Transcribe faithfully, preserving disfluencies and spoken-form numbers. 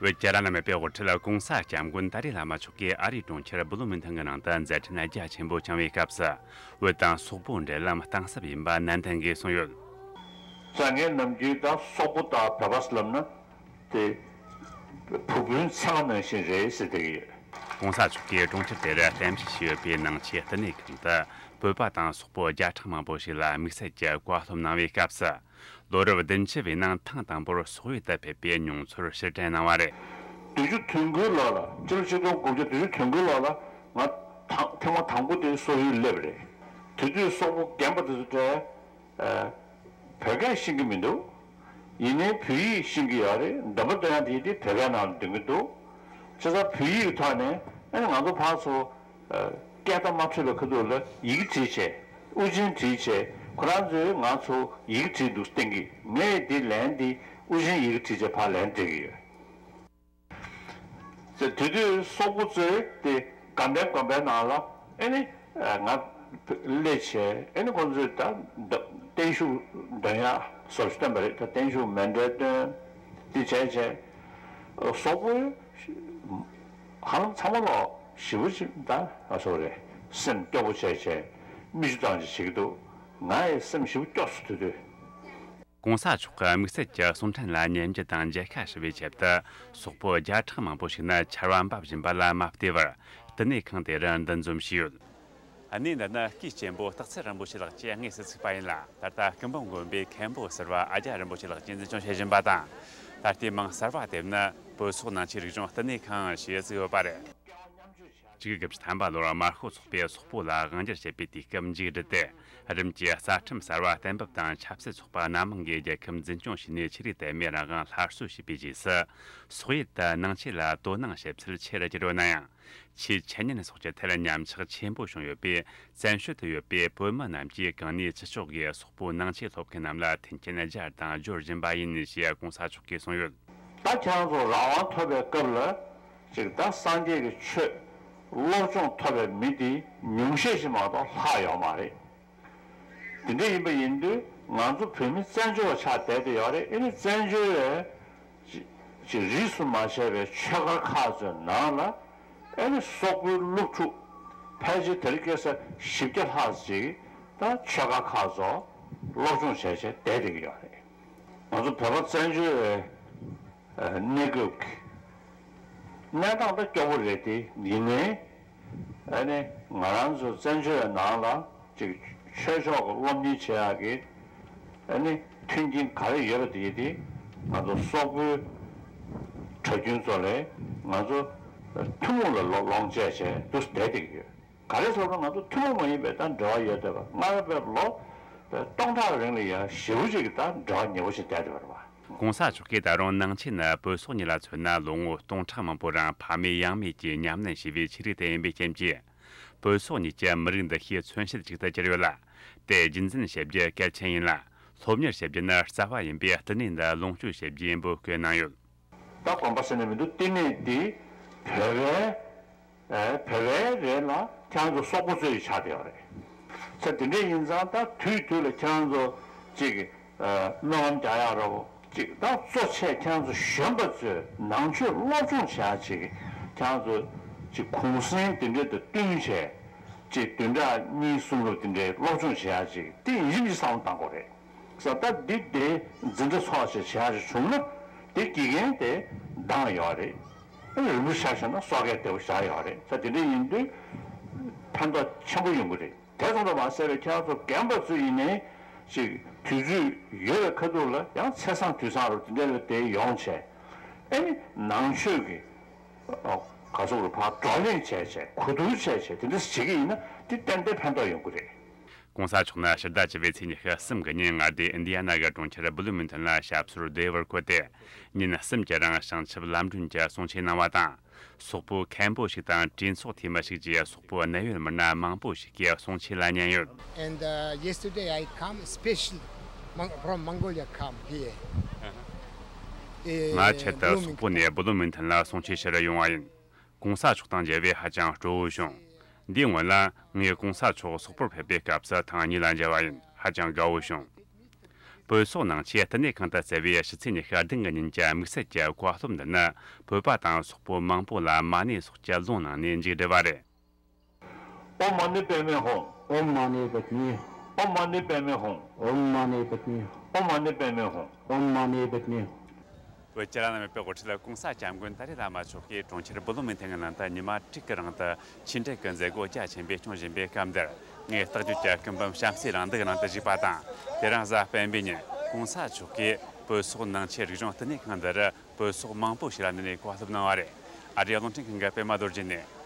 བོད་ཀྱི་ར་ལམ་དཔེ་དབོར་ཁྲིད་གོང་ས་སྐྱབས་མགོན་ཏཱ་ལའི་བླ་མ་མཆོག་གིས་ཨ་རིའི་གྲོང་ཁྱེར་བུ་ལོ་མིན་ཐང་གི་ནང་དུ་མཛད་འཕྲིན་རྒྱ་ཆེན་པོ་བསྐྱངས་པའི་སྐབས་སུ། བོད་དང་སོག་པོའི་འབྲེལ་ལམ་གཏིང་ཟབ་ཡིན་པ་ནན་ཏན་གྱིས་གསུངས་ཡོད། ད་ངས་ནམ་རྒྱུན་ད་སོག་པོ་དང་བོད་པ་ཟེར་ལབ་ན་དེ་བུ་སྤུན་མཚེ་མ་ནང་བཞིན་རེད་ཟེར་བསྡད་ཀྱི་ཡོད། གོང་ས་མཆོག་གིས་གྲོང་ཁྱེར་དེར་གཏམ་བཤད་བྱས་ཡོད་པའི་ནང་ཆེས་བསྟི་གནས་ཁང་དུ་བོད་པ་དང་སོག་པོ་བརྒྱ་ཕྲག་མང་པོ་ཞིག་ལ་དམིགས་བསལ་གྱི་བཀའ་སློབ་གནང་བའི་སྐབས་སུ། ལོ་རབས་བདུན་ཅུ་བའི་ནང་ཐེངས་དང་པོར་སོག་ཡུལ་དུ་ཕེབས་པའི་མྱོང་ཚོར་ཕྱིར་དྲན་གནང་བ་རེད། བདུན་ཅུ་དོན་དགུའི་ལོ་ལ་སྤྱི་ལོ་ཆིག་སྟོང་དགུ་བརྒྱ་བདུན་ཅུ་དོན་དགུའི་ལོ་ལ་ང་ཐང་ཐེངས་མ་དང་པོ་དེ་སོག་ཡུལ་སླེབས་རེད། དེ་དུས་སོག་པོ་རྒན་པ་དེ་ཚོ་གྲས་ཨ་བོད་སྐད་ཤེས་ཀྱི་མི་འདུག་ཡིན་ནའི་བོད་ཡིག་ཤེས་ཀྱི་ཡོད་རེད། འདོན་པ་འདོན་ཡག་དེ་དེ་བོད་སྐད་ནང་ལ་འདོན་གྱི་འདུག་བྱས་ཙང་བོད་ཡིག་གི་ཐོག་ནས་ཨ་ནི་ང་ཚོ་ཕར་ཚུར་སྐད་བརྡ་མ་འཕྲོད་པའི་ཁ་ཐུག་ལ་ཡི་གེ་བྲིས་བྱས། དབུ་ཅན་བྲིས་བྱས། ཁོ་རང་ཚོས་ང་ཚོ་ཡི་གེ་བྲིས་འདུག་བསྟན་གྱི། ངས་འདི་ལན་འདི་དབུ་ཅན་ཡི་གེ་བྲིས་བྱས་ཕར་ལན་སྤྲད་ཀྱི་ཡོད། དེ་དུས་སོག་པོ་ཚོས་དེ་དགའ་ལྡན་དགོན་པའི་ནང་ལ་ཨེ་ནི་ང་སླེབས་བྱས། ཨེ་ནི་ཁོང་ཚོས་ད་བརྟན་བཞུགས་འདོན་ཡག་སོགས་བཏོན་པ་རེད། ད་བརྟན་བཞུགས་མཎྜལ་བཏོན། དེ་བྱས་བྱས་སོག་པོས་ཧ་ལམ་ཚང་མ་ལོག་ཞེ་པོ་ཅིག་ད་ང་ཚོ་རེད། སེམས་སྐྱོ་པོ་བྱས་བྱས་མིག་ཆུ་བཏང་བྱས་བྱེད་ཀྱི་འདུག་ང་ཡི་སེམས་ཞེ་པོ་སྐྱོ་སོང་། དེ་དུས། གོང་ས་མཆོག་གི་དམིགས་བསལ་གྱི་གསུང་འཕྲིན་ལ་ཉན་རྒྱུ་དང་མཇལ་ཁ་ཞུ་བའི་ཆེད་དུ་སོག་པོ་བརྒྱ་ཕྲག་མང་པོ་ཞིག་ནི་ཆར་བ་འབབ་བཞིན་པ་ལ་མ་བལྟས་པར་བསྟི་གནས་ཁང་དེ་རུ་འདུ་འཛོམས་བྱས་ཡོད། གནས་འདི་ནི་སྐུའི་གཅེན་པོ་སྟག་འཚེར་རིན་པོ་ཆེ་ལགས་ཀྱིས་དངོས་སུ་བཙུགས་པ་ཡིན་ལ། ད་ལྟ་སྐུ་འབུམ་དགོན་པའི་མཁན་པོ་གསར་བ་ཨ་རྒྱ་རིན་པོ་ཆེ་ལགས་ཀྱིས་འཛིན་སྐྱོང་བྱེད་བཞིན་པ་དང་། ད་ལྟའི་མིང་གསར་བ་དེབ་ནི་བོད་སོག་ནང་ཆོས་རིག་གཞུང་བསྟི་གནས་ཁང་ཞེས་བཙུགས་ཡོད་པ་རེད། གཅིག་དགུ་བཅུ་ཐམ་པ་ལོར་དམར་ཤོག་ཚོགས་པས་སོག་པོ་ལ་དབང་སྒྱུར་བྱེད་པའི་དུས་སྐབས་མཇུག་བསྒྲིལ་ཏེ། རིམ་གྱིས་རྩ་ཁྲིམས་གསར་བ་གཏན་འབེབས་དང་ཆབ་སྲིད་ཚོགས་པ་སྣ་མང་གིས་རྒྱལ་ཁབ་འཛིན་སྐྱོང་བྱས་ནས་ཆོས་རིག་དད་མོས་རང་དབང་སླར་གསོ་བྱས་པའི་རྗེས་སུ། སོག་ཡུལ་དུ་ནང་ཆོས་ལ་དོ་སྣང་བྱེད་ཚད་ཆེ་རུ་གྱུར་ཡོད་ན་ཡང་། ཆོས་འཆད་ཉན་སོགས་ཀྱི་ཐད་ཉམས་ཆག་ཆེན་པོ་བྱུང་ཡོད་པས། བཙན་བྱོལ་དུ་ཡོད་པའི་བོད་མི་རྣམས་ཀྱིས་གང་ནུས་ཅི་ལྕོགས་སྒོས་སོག་པོའི་ནང་ཆོས་སློབ་མཁན་རྣམས་ལ་མཐུན་རྐྱེན་སྦྱར་དང་སྦྱོར་བཞིན་པ་ཡིན་ཞེས་གོང་ས་མཆོག་གིས་གསུངས་ཡོད། ད་ཁྱེད་རང་ཚོ་རང་དབང་ཐོབ་པའི་སྐབས་ལ་ཅིག་ད་སངས་རྒྱས་ཀྱི་ཆོས་སློབ་སྦྱོང་ཐོབ་པའི་མི་དེ་ཉུང་ཤས་ཤིག་མ་གཏོགས་ལྷག་ཡོད་མ་རེད། དེ་འདྲ་ཡིན་པ་ཡིན་དུས་ང་ཚོ་བོད་མི་བཙན་བྱོལ་བ་ཆགས་བསྡད་དེ་ཡོད་རེད། ཨེ་ནི་བཙན་བྱོལ་བའི་ཅིག་ཅིག་རིས་སུ་མ་ཆད་པའི་ཆོས་སྒར་ཁག་ཚོའི་ནང་ལ་ཨེ་ནི་སོག་པོའི་སློབ་ཕྲུག་ཕལ་ཆེར་དེ་རིང་ཁ་སང་བཞི་བརྒྱ་ལྷག་ཅིག་ད་ཆོས་སྒར་ཁག་ཚོ་སློབ་སྦྱོང་བྱས་བྱས་བསྡད་བསྡད་ཀྱི་ཡོད་རེད། ང་ཚོ་བོད་པ་བཙན་བྱོལ་བའི་གནས་སྐབས་ཀྱི་གནས་སྟངས་ད་སྐྱོ་པོ་རེད་དེ། ཡིན་ནའི་ཨ་ནི་ང་རང་ཚོ་བཙན་བྱོལ་བའི་ནང་ལ་ཅིག་ཆོས་ཕྱོགས་ཀྱི་སློབ་གཉེར་བྱེད་ཡག་གི་ཨ་ནི་མཐུན་རྐྱེན་ག་རེ་ཡོད་པ་དེ་དེ་ང་ཚོ་སོག་པོའི་གྲྭ་རྒྱུན་ཚོ་ལས་ང་ཚོ་ཐུན་མོང་ལ་ལོ་ལོངས་སྤྱད་བྱས་འདུག་བསྡད་བསྡད་ཀྱི་ཡོད། ག་རེ་ཟེར་ན་ང་ཚོ་ཐུན་མོང་མ་ཡིན་པའི་ད་འབྲེལ་བ་ཡོད་བསྡད་པ། སྔར་བས་ལོ་སྟོང་ཕྲག་རིང་ལ་ཡ་ཞེ་པོ་ཅིག་གི་ད་འབྲེལ་བ་ཉེ་པོ་ཞིག་བསྡད་བསྡད་པ་རེད་པ། གོང་ས་མཆོག་གིས་ད་རུང་ནང་ཆོས་ནི་བོད་སོག་གཉིས་ལ་མཚོན་ན་ལོ་ངོ་སྟོང་ཕྲག་མང་པོའི་རིང་ཕ་མེས་ཡང་མེས་ཀྱིས་ཉམས་ལེན་བྱས་པའི་ཆོས་རིག་དེ་ཡིན་པའི་རྐྱེན་གྱིས། བོད་སོག་གཉིས་ཀྱི་མི་རིགས་འདུ་ཤེས་མཚོན་བྱེད་ཅིག་ཏུ་གྱུར་ཡོད་ལ། དེ་རྒྱུན་འཛིན་བྱེད་རྒྱུ་གལ་ཆེན་ཡིན་ལ། སློབ་གཉེར་བྱེད་རྒྱུ་ནི་རྩ་བ་ཡིན་པས་བསྟི་གནས་འདི་ལོངས་སྤྱོད་བྱེད་རྒྱུའི་འབོད་སྐུལ་གནང་ཡོད། ད་དགོན་པ་ཟེར་ནས་མི་འདུག་བསྟི་གནས་འདི་བོད་པའི་ཨེ་བོད་པའི་རེད་ལ་ཁྱེད་རང་ཚོ་སོག་པོ་ཚོའི་ཆགས་བསྡད་ཡོད་རེད། ས་དེ་འདྲ་ཡིན་ཙང་ད་དུས་དུས་ལ་ཁྱེད་རང་ཚོ་ཅིག་ཨེ་སྨོན་ལམ་རྒྱག་ཡག་ར་བོ་ཅིག་ད་གཙོ་ཆེ་ཁྱེད་རང་ཚོ་གཞོན་པ་ཚོས་ནང་ཆོས་སློབ་སྦྱོང་བྱེད་ཡག་ཅིག་ཁྱེད་རང་ཚོ་ཅིག་གུང་སེང་དེ་འདྲ་དང་བསྟུན་བྱས་ཅིག་བདུན་ཕྲག་གཉིས་གསུམ་ལ་དེ་འདྲའི་སློབ་སྦྱོང་བྱེད་ཡག་ཅིག་དེ་ཡིན་གཅིག་མིན་གཅིག་བསམ་བློ་བཏང་དགོས་རེད། ས་ད་འདི་དེ་འཛིན་གྲྭ་ཚོགས་བྱས་བྱེད་ཡག་ཅིག་བྱུང་ན་དེ་དགེ་རྒན་དེ་འདང་ཡོད་རེད། རིན་པོ་ཆེ་བཞག་ན་སོག་སྐད་བདེ་པོ་བཞག་ཡོད་རེད། ས་དེ་འདྲ་ཡིན་དུས་ཕན་ཐོགས་ཆེན་པོ་ཡོང་གི་རེད། དེ་ཙམ་དུ་མ་ཟད་པའི་ཁྱེད་རང་ཚོ་རྒན་པ་ཚོ་ཡིན་ནའི་ཅིག་དུས་ཚོད་ཡོད་པའི་ཁ་ཐུག་ལ་ཡང་ཚེས་བཟང་དུས་བཟང་རུ་དེ་འདྲ་ལ་དེ་ཡོང་བྱས་ཨེ་ནི་ནང་ཆོས་ཀྱི་ག་ཚོད་རུ་ཕར་བགྲོ་གླེང་བྱས་བྱས་གོ་བསྡུར་བྱས་བྱས་དེ་འདྲ་བྱེད་ཀྱི་ཡིན་ན་དེ་ཏན་ཏན་ཕན་ཐོགས་ཡོང་གི་རེད། གོང་ས་མཆོག་ནི་ཕྱི་ཟླ་བཅུ་པའི་ཚེས་ཉི་ཤུ་གསུམ་གྱི་ཉིན་མངའ་སྡེ་ཨིན་ཌི་ཡ་ན་གི་གྲོང་ཁྱེར་བུ་ལུ་མིན་ཐོན་ལ་ཞབས་སོར་བདེ་བར་འཁོད་དེ། ཉིན་གསུམ་གྱི་རིང་བྱང་ཆུབ་ལམ་སྒྲོན་གྱི་གསུང་ཆོས་གནང་བ་དང་། སོག་པོའི་མཁན་པོ་ཞིག་དང་གྲོས་ཚོགས་འཐུས་མི་ཞིག་བཅས་སོག་པོའི་གནད་ཡོད་མི་སྣ་མང་པོ་ཞིག་གིས་གསུང་ཆོས་ལ་ཉན་ཡོད། And uh, yesterday I come special Mon- from Mongolia come here. ཨེ། ང་ཆེད་དུ་སོག་པོ་ནས་བུ་ལུ་མིན་ཐོན་ལ་གསུང་ཆོས་ཞུ་རུ་ཡོང་བ་ཡིན། གོང་ས་མཆོག་དང་མཇལ་བས་ཧ་ཅང་སྤྲོ་བོ་བྱུང་། འདིའི་སྔོན་ལ་ངས་གོང་ས་མཆོག་སོག་པོར་ཕེབས་པའི་སྐབས་སུ་ཐེངས་གཉིས་ལ་མཇལ་བ་ཡིན། ཧ་ཅང་དགའ་བོ་བྱུང་། བོད་སོག་ནང་ཆོས་བསྟི་གནས་ཁང་དུ་བསྩལ་བའི་ཕྱི་ཚེས་ཉི་ཤུ་བདུན་གྱི་ཉིན་གྱི་དམིགས་བསལ་གྱི་བཀའ་སློབ་འདི་ནི། བོད་པ་དང་སོག་པོ་མང་པོ་ལ་མ་ཎི་སོགས་ཀྱི་ལུང་གནང་ནས་མཇུག་བསྒྲིལ་བ་རེད། ཨོཾ་མ་ཎི་པདྨེ་ཧཱུྃ། ཨོཾ་མ་ཎི་པདྨེ། ཨོཾ་མ་ཎི་པདྨེ་ཧཱུྃ། ཨོཾ་མ་ཎི་པདྨེ། ཨོཾ་མ་ཎི་པདྨེ་ཧཱུྃ། ཨོཾ་མ་ཎི་པདྨེ། བོད་ཀྱི་བླ་ན་མེད་པའི་དབུ་ཁྲིད་གོང་ས་སྐྱབས་མགོན་ཏཱ་ལའི་བླ་མ་མཆོག་གིས་གྲོང་ཁྱེར་བུ་ལོན་མི་ཐེན་གྱི་ནང་དུ་ཉི་མ་དྲུག་གི་རིང་དུ་ཆོས་འབྲེལ་གྱི་མཛད་སྒོ་རྒྱ་ཆེན་པོས་སྐྱོང་བཞིན་པའི་སྐབས་འདིར། ངས་རྟག་བརྗོད་ཀྱི་སྐུ་འབུམ་བྱམས་བརྩེའི་རང་འདུག་ནང་དུ་བཞུགས་པ་དང་། དེ་རིང་གཟའ་སྤེན་པའི་ཉིན་གོང་ས་མཆོག་གིས་བོད་སོག་ནང་ཆོས་རིག་གཞུང་བསྟི་གནས་ཁང་འདིར་བོད་སོག་མང་པོ་ཞིག་ལ་དེ་ནས་བཀའ་སློབ་གནང་བ་རེད། ཨ་རིའི་རླུང་འཕྲིན་ཁང་གི་པད་མ་རྡོ་རྗེ་ནས།